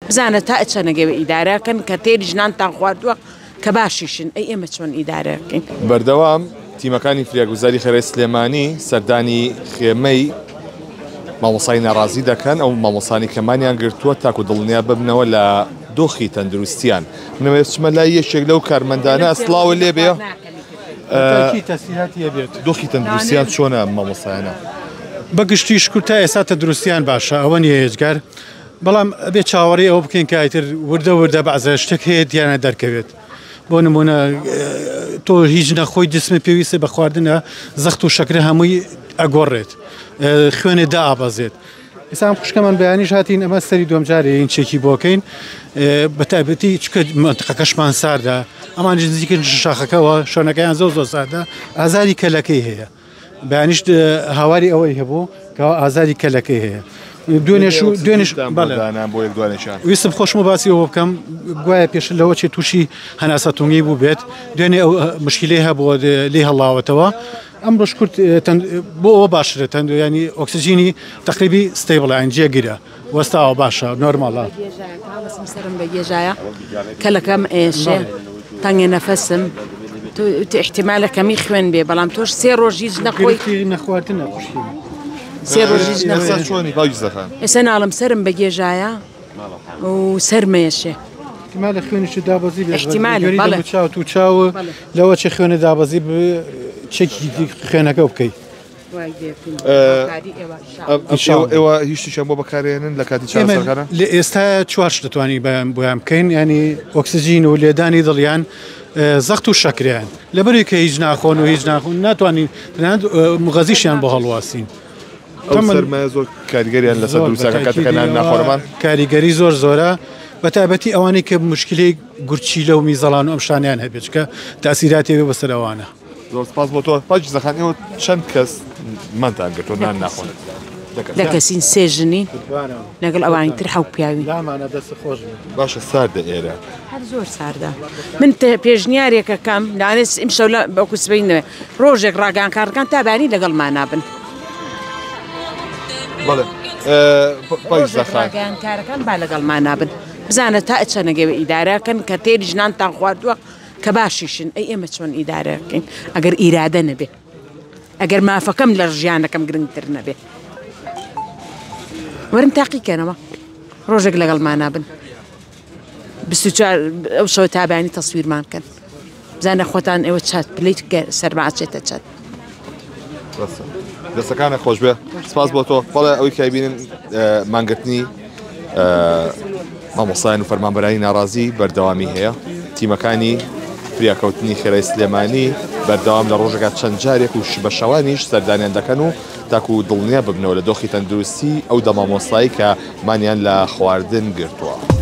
بزانە تا چەنەگەوێ ئیدارەکەن کە تێری ژنانتان خواردووە کە باشیشن ئەی ئێمە چۆن ئیدارەکەین. بەردەوام تیمەکانی فریاگوزاری خێرای سلێمانی سەردانی خێمەی مامۆستای ناڕازی دەکەن، ئەو مامۆستانی کە مانیان گرتووە تاکو دڵنیا ببنەوە لە دۆخی تەندروستیان. منەوێ بچمە لای یەکێک لەو کارمەندانە، سڵاوت لێبێ. دۆخی تەندروستیان چۆنە مامۆستایانە؟ بە گشتی شکر تا ئێستا تەندروستیان باشە، ئەوە نییە هێجگار، بەڵام ئەبێ چاوەڕێی ئەوە بکەین کە ئیتر وردە وردە بەعزە شتێک هەیە دیانە دەرکەوێت. بۆ نمونە تۆ هیچ نەخۆی جسمە پێویستە بە خواردنە زەخت و شەکرە هەمووی ئەگۆڕێت، خوێنێ دائابەزێت. ئێستا ئەم خوشکەمان بەیانیش هاتین ئەمە سەری دووەم جارێ این چێکی بۆکەین، بە تایبەتی چکە منتقەکەشمان ساردە، ئەمانیش نزیکن شاخەکەوە، شوێنەکەیان زۆر زۆر ساردە، ئازاری کەلەکەی هەیە. بەیانیش هاواری ئەوەی هەبوو کەوا ئازاری کەلەکەی هەیە. دوێنێش و دوێنێش بەڵێ بۆ یەک دوانێکیان. ویستم خۆشم و باسی ئەوە بکەم گوایە پێشتر لەوە چێ تووشی هەناسە تونگی بوو بێت، دوێنێ ئەو مشکلەی هەبووە لێی هەڵاوەتەوە. ئەمڕۆش کورت بۆ ئەوە باشترە تەند ینی ئۆکسجینی تقریبی stable ە یان جێگیرە وەستاوە باشە نۆرماڵە. سەرم بە گێژایە کەلەکەم ئێشێ تەنگە نەفەسم احتیمالە کەمی خوێن بێ بەڵام تۆش سێ ڕۆژ هیچ نەخۆی نەخواردنە خوشکی سێ ڕۆژ هیچ نەخۆی چۆنی باوکی زەخان ئێستا ناڵم سەرم بە گێژایە و سەرمێشێ. احتیمالە خوێنیشت دابەزی بێ احتیمالە، بەڵێ. چاو تو چاو لەوە چێ خوێنە دابەزی چێکی خوێنەکە بکەی. ئێوە هیچ شتێکیان بۆ بەکارێنن لە کاتی چارەسەرکانە؟ لە ئێستا چوار شت دەتوانین بۆیان بکەین، ینی ئۆکسجین و لێدانی دڵیان، زەخت و شەکریان. لەبەرەوەی کە هیچ ناخۆن و هیچ ناخۆن ناتوانین تەنانەت مغەزیشیان بۆ هەڵواسین. ئەو سەرمایە زۆر کاریگەریان لەسەر دروستەکە کاتێکە نان ناخۆرمان. کاریگەری زۆر زۆرە، بە تایبەتی ئەوانەی کە مشکلەی گورچیلە و میزەڵان و ئەم شتانیان هەبێت، چونکە تاسیراتی هەبێ بەسەر ئەوانە. زۆر سپاس بۆ تۆ. باوکی زەخان، ئێوە چەند کەس مانتان گرتووە نان ناخۆن؟ دە کەسین، سێ ژنین لەگەڵ ئەوانی تر حەوت پیاوین. باشە ساردە ئێرە؟ هەر زۆر ساردە. من پێشنیارێکەکەم لەوانەیە ئیمشەو لە وەکو سبەی نەوێ ڕۆژێک ڕاگەیاندکارەکان تا بەیانی لەگەڵمان نابن. بەڵێ باوکی زەخان، ڕاگەیاندکارەکان با لەگەڵمان نابن، بزانە تا چەنەگەوێ ئیدارەکەن کە تێری ژنانتان خواردووە کە باشیشن ئەی ئێمە چۆن ئیدارەکەین ئەگەر ئیرادە نەبێ، ئەگەر مافەکەم لە ژیانەکەم گرنگتر نەبێ. وەرن تاقیکەنەوە ڕۆژێک لەگەڵمان نابن، 24 ئەو شەوە تا بەیانی تەسویرمان کەن، بزانە خۆتان ئێوە چات پلەی سەرما ئەچێتە چەند. دەستەکانە خۆش بێ، سپاس بۆ تۆ. بەڵێ ئەوەی کە بینن مانگرتنی مامۆستایان و فەرمانبەرانی ناڕازی بەردەوامی هەیە. تیمەکانی فریاکەوتنی خێرای سلێمانی بەردەوام لە ڕۆژێکا چەند جارێک و بە شەوانیش سەردانیان دەکەن و تاکو دڵنیا ببنەوە لە دۆخی تەندروستی ئەو دە مامۆستایی کە مانیان لە خواردن گرتووە.